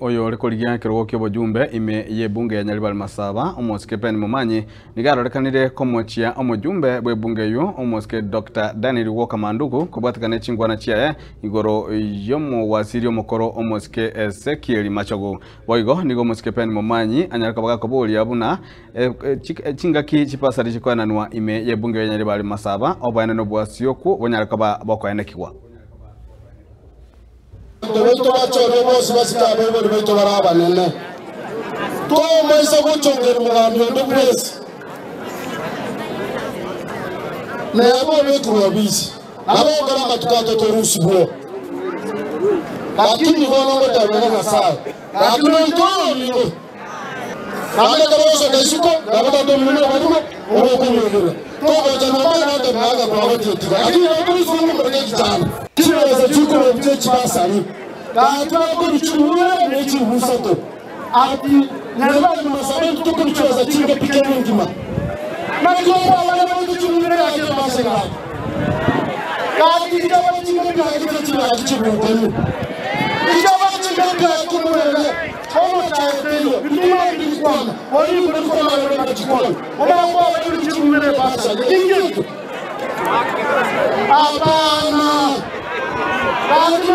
Oyore korigia ekerogo ki'obojumbe ime y'ebunge ya Nyaribari Masaba, omosike Ben Momanyi, nigo arorekanire komochia omojumbe bw'ebunge eyio, omosike Doctor Daniel Walker Manduku, kobwatekana ne chinkwana chiaye igoro y'omowasiri omokoro omosike Ezekiel Machogu. Boigo nigo omosike Ben Momanyi anyare koba gakoboria buna chingaki chipasari chikoenanwa ime y'ebunge ya Nyaribari Masaba, oboenenu bw'asiokwo bonyare koba bokoenekigwa. Abanto baito bachorwe bonsi basike abaibori baito bare abanene. Tomoisa gochongeria mogambi onde bwensi, neba obekirwe obisi, nabo okore amatuko atato orusigwe. Lakini bono ngoteba iga Nyasae, gaki noito oyominto. Naende ekero ogosoka isiko, nabo tata omino nobarimo, obe okomwegena. Togocha nyomba aye notebe ng'a agakwagotire tiga, lakini nabo isiko ngomoreke ekichanda. Chibesa chikorwa che chibasari, gaki bakorwa chirubere ne chiribu isato. Ati, Nyasae nyuma sabe intwe tokorwa chibesa chinke pi kera engima. Naki okwabana baito chirubere gaki ebase gaki. Gaki chikaba chinke pi gaki che chibesa chiribu ikomi. Chikaba chinke pi gaki omorembe. Omochaye teiyo, bituma biri kwama, orikure kwama bari chikoni. Omwaka wabari chirubere ebasa. Inki ekio? Hapana. Gaki